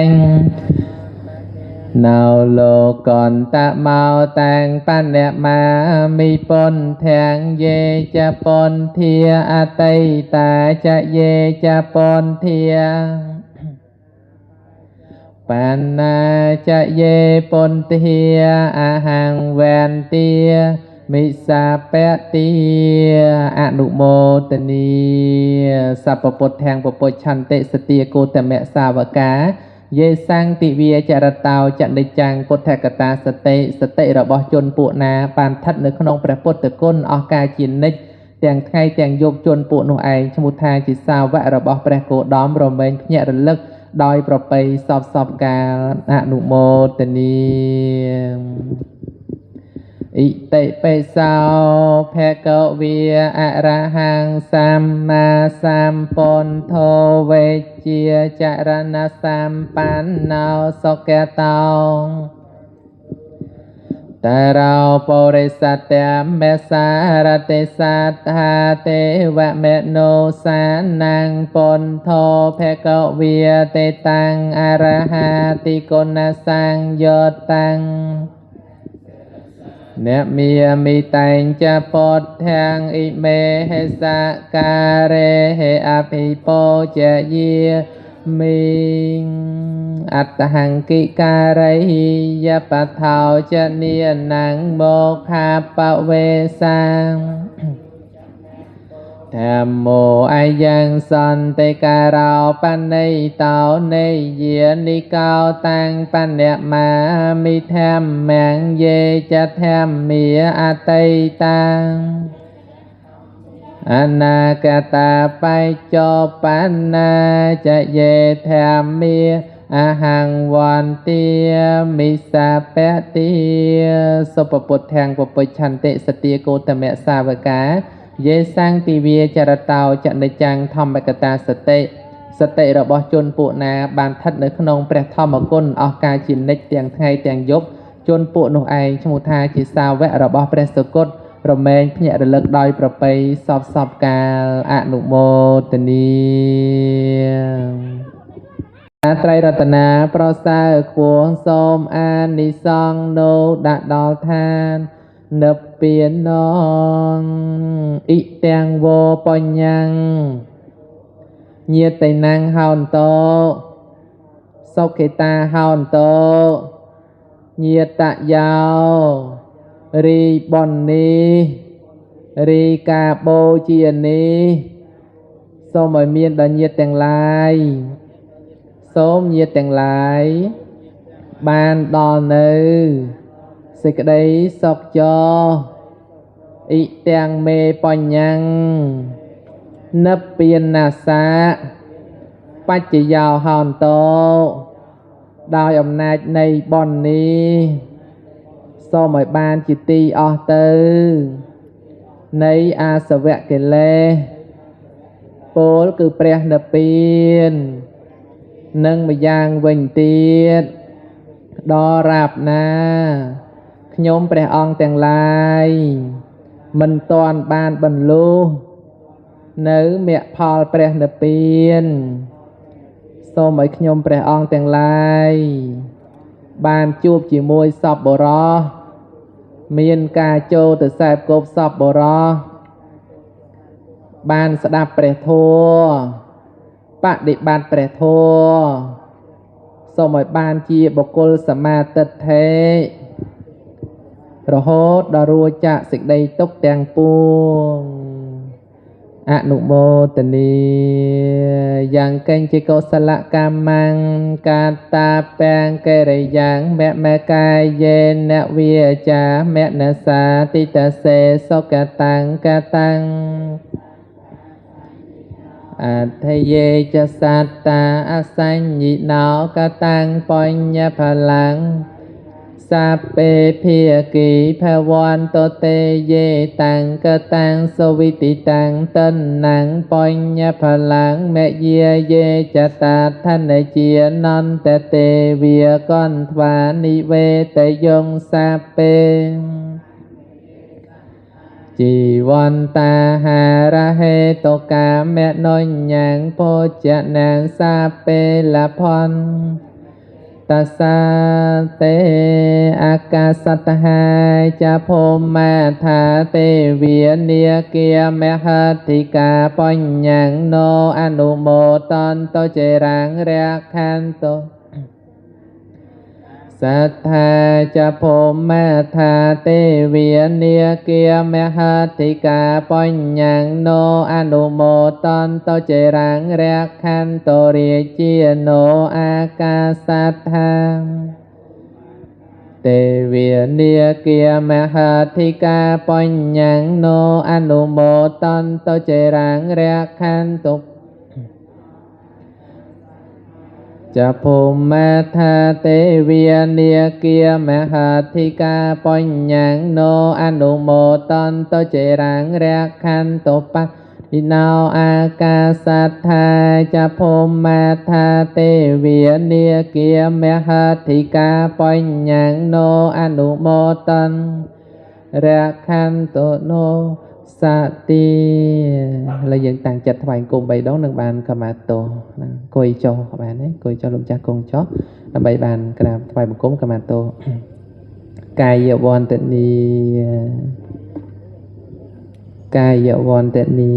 ងណោលោកន្តមោតាំងបញ្ញមាមិពុនធាងយេចពុនធាអតីតាចយេចពុនធាបណ្ណាចយេពុនធាអហង្វន្ទាមិសាពតិអនុមោទនី។ សពពុទ្ធាំពពុឆន្តិសទាគោតមៈសាវកា យេសੰទិវាចរតោចនិច្ចំពុទ្ធកតាសតិ សតិរបស់ជនពួកណាបានស្ថិតនៅក្នុងព្រះពុទ្ធគុណអស់កាលជានិច្ចទាំងថ្ងៃទាំងយប់ ជនពួកនោះឯងឈ្មោះថាជាសាវករបស់ព្រះគោតម រមែងភ្ញាក់រលឹកដោយប្រពៃសពសពកាល អនុមោទនី។ អ៊ិតិបិសោភគវាអរហង្គសម្មាសម្ពុទ្ធោ វេជាចរណសម្បណ្ណោ សុគតោតរោបរិសតមេសារតិសត្ថាទេវមេនុសានំ ពុទ្ធោភគវាទេតាំងអរហាតិគុណសង្យោតាំង អ្នកមាមិតែងចពុទ្ធាំ អ៊ិមេហេសការេហេអភិពោចយាមី អត្តហង្កិការិយបថោចនីនੰមោខាបវេសាធម្មោ អាយ៉ាងសន្តិការោបណិតោ នេយានិកោតាំងបញ្ញមាមិ ធម្មំយេចធម្មាអតីតាំអនាគតាបច្ចុប្បន្នាចយេធម្មា អហង្វន្ទាមិសាពតិ។ សុពពុទ្ធាំពពុឆន្តិសទាគោតមៈសាវកា យេសੰទិវាចរតោចនិច្ចំធម្មកតាសតិ សតិរបស់ជនពួកណាបានស្ថិតនៅក្នុងព្រះធម្មគុណអស់កាលជានិច្ចទាំងថ្ងៃទាំងយប់ ជនពួកនោះឯងឈ្មោះថាជាសាវករបស់ព្រះសុគត រមែងភ្ញាក់រលឹកដោយប្រពៃសពសពកាល អនុមោទនី។ ត្រៃរតនាប្រសើរខ្ពស់ សូមអានិសង្ឃនោះដាក់ដល់ឋាននិព្វានង។ អ៊ិទាំងវបញ្ញੰញាតិណੰហោន្តោ សុខេតាហោន្តោ ញាតយោរីបុណ្យនេះ រីកាបូជានេះ សូមឲ្យមានដល់ញាតិទាំងឡាយ សូមញាតិទាំងឡាយបានដល់នៅសេចក្តីសុខចោ។ អ៊ិទាំងមេបញ្ញੰនិព្វានាសាបច្ចយោហន្តោ ដោយអំណាចនៃបុណ្យនេះ សូមឲ្យបានជាទីអស់ទៅនៃអាសវៈកិលេស ពោលគឺព្រះនិព្វាន និងម្យ៉ាងវិញទៀត ដល់រាបណាខ្ញុំព្រះអង្គទាំងឡាយមិនទាន់បានបន្លុះនៅមគ្គផលព្រះនិព្វាន សូមឲ្យខ្ញុំព្រះអង្គទាំងឡាយបានជួបជាមួយសពបុរស មានការចូលទៅសែបគប់សពបុរស បានស្ដាប់ព្រះធម៌ បដិបត្តិព្រះធម៌ សូមឲ្យបានជាបុគ្គលសមាទិដ្ឋិ រហូតដល់រួចចាកសេចក្តីទុក្ខទាំងពួង អនុមោទនី។ យ៉ាងកេញជាកុសលកម្មងកាតាពាំងកិរិយ៉ាងមមកាយេនវាចាមនសាទិតសេ សុកតាំងកតាំងអធយេចសត្តាអសញ្ញិណោកតាំងបញ្ញផលាំង សាពេភាគីភវន្តតេ យេតាំងកតាំងសវិតិតាំងតិណੰបញ្ញផលាំង មយាយេចតាធនជានន្តទេវាកន្ថ្វានិវេតយង សាពេជីវន្តាហារហេតុកាមនុញ្ញងភោចនាង សាពេលផន តាសាទេអាកាសតហាចាភូមាថាទេវានាគាមហតិកាបញ្ញណោអនុមោតន្តចេរាងរខន្តសត្ថាចភូមាថាទេវានាគាមហតិកាបញ្ញណោអនុមោតន្តចេរាងរខន្តរាជាណោអាកាសត្ថាទេវានាគាមហតិកាបញ្ញណោអនុមោតន្តចេរាងរខន្តចភូមាថាទេវានាគាមហតិកាបញ្ញណោអនុមោតន្តចេរាងរខន្តបិណោអាកាសត្ថាចភូមាថាទេវានាគាមហតិកាបញ្ញណោអនុមោតន្តរខន្តណោសតិឥឡូវយើងតាំងចិត្តថ្វាយគុំ3ដងនឹងបានខមាទោសណាអង្គុយចុះក៏បានដែរអង្គុយចុះលោកចាស់គង់ចុះដើម្បីបានក្រាបថ្វាយបង្គំខមាទោសកាយវន្តនីកាយវន្តនី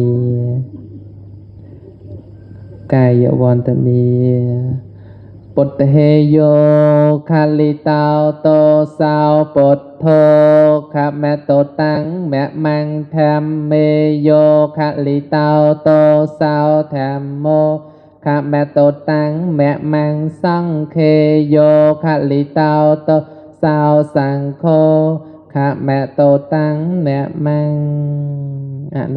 កាយវន្តនីពុទ្ធហេយោខលិតោតោសោពុទ្ធោខមតោតាំងមមង្ធម្មេយោខលិតោតោសោធម្មោខមតោតាំងមមង្សង្ឃេយោខលិតោតោសោសង្ឃោខមតោតាំងមមង្អនុ